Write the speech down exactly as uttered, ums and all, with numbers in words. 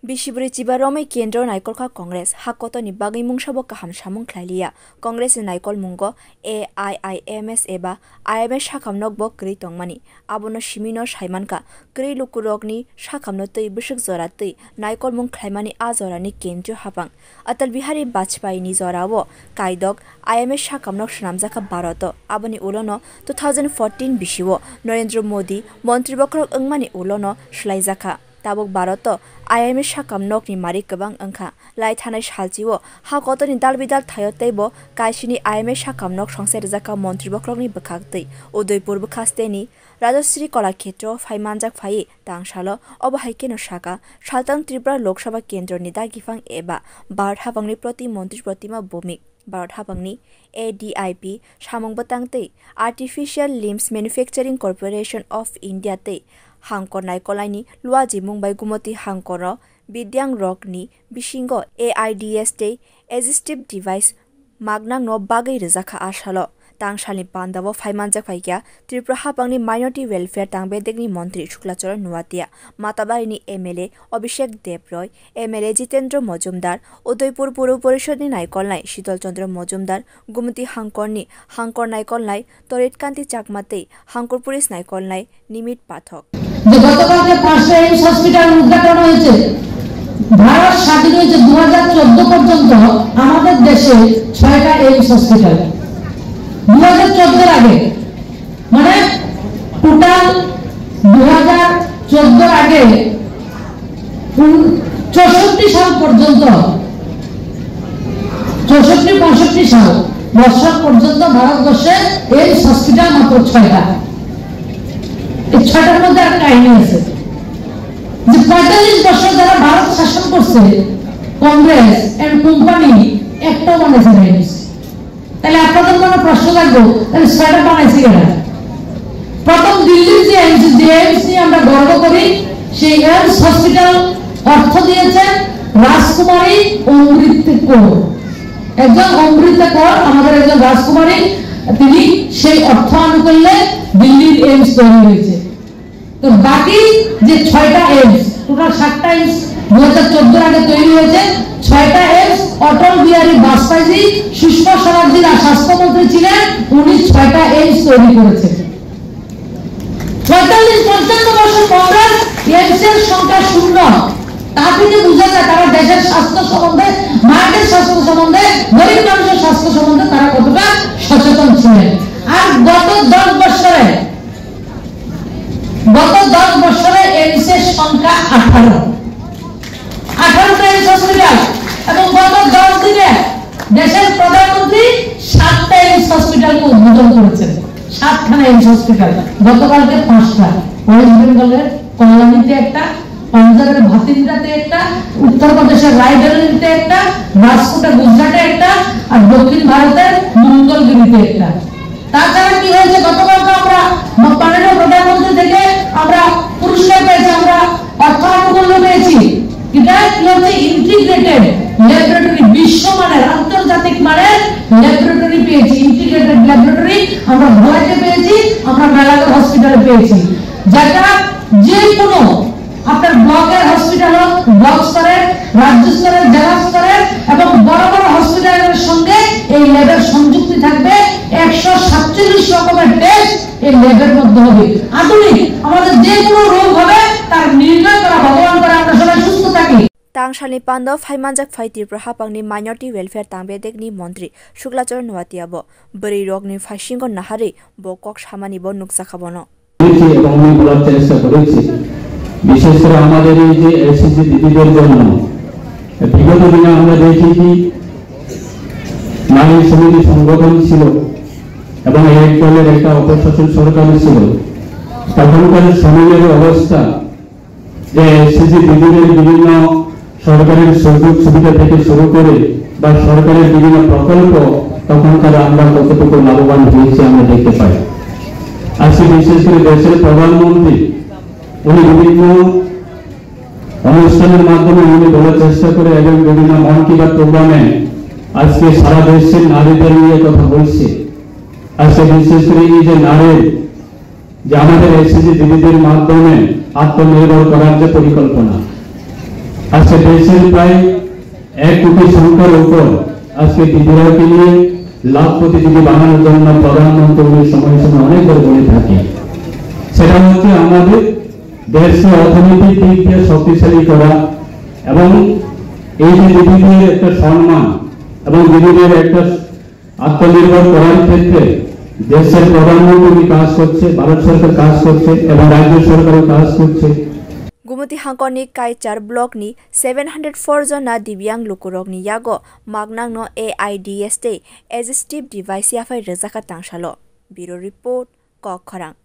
Bisi bwrwi chiba romwi kendro naikol kha Congress, ha kotorni bagwi mungsa bo kaham samung khlai liya. Congress ni naikol mungo A I I M S eba I M S sakam nok bo kwrwi tongmani. Abono simi no sai mankha, kwrwi lukurokni sakam no twi bwswk jora twi naikol mung khlaimani a jora ni kendriyo hapang. Atal Bihari Vajpayee ni jora o kaidok I M S sakam nok swnamjakha Bharat o. Aboni ulo no two thousand fourteen bisi o Narendra Modi montri bokhorok wngmani ulo no swlaijakha. Tabuk Bharat o I M S sakam nokni mari kwbang wngkha. Lai thanai salchi o ha kotorni dal bidal thaio teibo kaisini I M S sakam nok songsa rijak kha montri bokhorokni bwkhak twi. Udaipur bwkha steni Rajasri Kala Khetro phai manjak phai tang salo obo hai kheno saka, saltang Tripura Lok Sabha kendroni dagi phang eba Bharat hapangni proti montri Protima Bhumik. Bharat hapangni A D I P samung bwtang tei Artificial Limbs Manufacturing Corporation of India tei hangkor naikolaini luaji mung bai Gumoti hangkoro Bidyang rokni bisingo A I D S tei assistive device magnangno bagwi rwjakha a salo. Tang salni pandao phai manjak phaikha Tripura hapangni Minority Welfare tang bedekni montri Shukla Charan Noatia, Matabarini M L A Abhishek Deb Roy, M L A Jitendra Mojumdar, Udaipur Puro Porishod ni naikolnai Shital Chandra Mojumdar, Gumti Hangkor ni Hangkor naikolnai Torit Kanti Chakma tei Hangkor Police naikolnai Nimit Pathok. যে গতকালকে পাঁচটা AIIMS hospital উদ্ঘাটন হয়েছে, ভারত স্বাধীন হয়েছে দু হাজার চোদ্দ পর্যন্ত আমাদের দেশে ছয়টা এইমস হসপিটাল, দু হাজার চোদ্দর আগে, মানে টোটাল দু হাজার চোদ্দর আগে উন-, চৌষট্টি সাল পর্যন্ত, চৌষট্টি পঁয়ষট্টি সাল বছর পর্যন্ত ভারতবর্ষে এইমস হসপিটাল মাত্র ছয়টা। এই ছয়টার মধ্যে একটা কাহিনী আছে যে পঁয়তাল্লিশ বছর যারা ভারত শাসন করছে, কংগ্রেস এন্ড কোম্পানি, একটাও বানাইছে না এইমস। তাহলে আপনাদের মনে প্রশ্ন জাগবে, তাহলে ছয়টা বানাইছে কেন? প্রথম দিল্লির যে এইমস, যে এইমস নিয়ে আমরা গর্ব করি, সেই এইমস হসপিটাল অর্থ দিয়েছেন রাজকুমারী অমৃত কৌর। একজন অমৃতা কৌর, আমাদের একজন রাজকুমারী, তিনি সেই অর্থ আনুকূল্যে দিল্লির এইমস তৈরি হয়েছে। তো বাকি যে ছয়টা এইমস, টোটাল সাতটা এইমস দু হাজার চোদ্দর আগে তৈরি হয়েছে, ছয়টা এইমস অটল বিহারী বাজপেয়ীজি, সুষমা স্বরাজজি আর স্বাস্থ্যমন্ত্রী ছিলেন, উনি ছয়টা এইমস তৈরি করেছেন। পঁয়তাল্লিশ পঞ্চান্ন বছর কংগ্রেস এইমস এর সংখ্যা শূন্য। তা থেকে বোঝা যায় তারা দেশের স্বাস্থ্য সম্বন্ধে, মায়েদের স্বাস্থ্য সম্বন্ধে, গরিব মানুষের স্বাস্থ্য সম্বন্ধে তারা কতটা সচেতন ছিলেন। আর গত দশ বছরে, গত দশ বছরে এইমস এর সংখ্যা আঠারো, আঠারোটা এইমস হসপিটাল। এবং গত দশ দিনে দেশের প্রধানমন্ত্রী সাতটা এইমস হসপিটালকে উদ্বোধন করেছেন, সাতখানা এইমস হসপিটাল। গতকালকে পাঁচটা, ওয়েস্ট বেঙ্গলের কল্যাণীতে একটা, পাঞ্জাবের ভাতিন্দাতে একটা, উত্তরপ্রদেশের রায়বেরেলিতে একটা, রাজকোটে গুজরাটে একটা, আর দক্ষিণ ভারতের মঙ্গলগিরিতে একটা। তাছাড়া কি হয়েছে, গতকালকে আমরা ম-, মাননীয় প্রধানমন্ত্রী থেকে আমরা পুরস্কার পেয়েছি, আমরা অর্থ আনুকূল্য পেয়েছি। এটা কি হচ্ছে, ইন্টিগ্রেটেড ল্যাবরেটরি, বিশ্বমানের, আন্তর্জাতিক মানের ল্যাবরেটরি পেয়েছি, ইন্টিগ্রেটেড ল্যাবরেটরি আমরা ধলাইতে পেয়েছি, আমরা মেলাঘর হসপিটালে পেয়েছি, যেটা যে কোনো আপনার ব্লকের হসপিটাল হোক, ব্লক স্তরের, রাজ্য স্তরের, জেলা স্তরের এবং বড় বড় হসপিটালের সঙ্গে এই ল্যাবের সংযুক্তি থাকবে। একশো সাতচল্লিশ রকমের টেস্ট এই ল্যাবের মধ্যে হবে। আধুনিক, আমাদের যে কোনো রোগ হবে তার নির্ণয় করা, ভগবান করে আমরা সবাই সুস্থ থাকি। Tang salni pando phai manjak phai Tripura hapangni Minority Welfare tang bedekni montri Shukla Charan Noatia bo bwrwi rokni phaisingo naharwi bo kok samani bo nukjakha bono. করেছি এবং আমি বলার চেষ্টা করেছি, বিশেষ করে আমাদের এই যে এসএসজি দিদিদের জন্য। বিগত দিনে আমরা দেখেছি, নারী সমিতি সংগঠন ছিল এবং এক দলের একটা অপশাসন সরকার ছিল। তখনকার সময়ের অবস্থা, যে এসএসজি দিদিদের বিভিন্ন সরকারের সুযোগ সুবিধা থেকে শুরু করে বা সরকারের বিভিন্ন প্রকল্প, তখন তারা আমরা কতটুকু লাভবান হয়েছি আমরা দেখতে পাই। আজকে বিশেষ করে দেশের প্রধানমন্ত্রী উনি বিভিন্ন অনুষ্ঠানের মাধ্যমে উনি বলার চেষ্টা করে এবং বিভিন্ন মন কি বাত প্রোগ্রামে আজকে সারা দেশের নারীদের নিয়ে কথা বলছে। আজকে বিশেষ করে এই যে নারীর যে আমাদের এসএসজি দিদিদের মাধ্যমে আত্মনির্ভর করার যে পরিকল্পনা, আজকে দেশের প্রায় এক কোটি সংখ্যার উপর আজকে দিদিরাকে নিয়ে লাখপতি দিদি বানানোর জন্য প্রধানমন্ত্রীর সময় সময় অনেকবার বলে থাকি। সেটা হচ্ছে আমাদের দেশকে অর্থনৈতিক দিক দিয়ে শক্তিশালী করা এবং এই যে দিদিদের একটা সম্মান এবং দিদিদের একটা আত্মনির্ভর করার ক্ষেত্রে দেশের প্রধানমন্ত্রী কাজ করছে, ভারত সরকার কাজ করছে এবং রাজ্য সরকারও কাজ করছে। Gumoti hangkorni Kaichar blockni seven hundred four jona dibyang lukurokni yago maknangno A I D S tei assistive device yaphai rwjakha tangsalo. Bureau Report, Kok Khorang.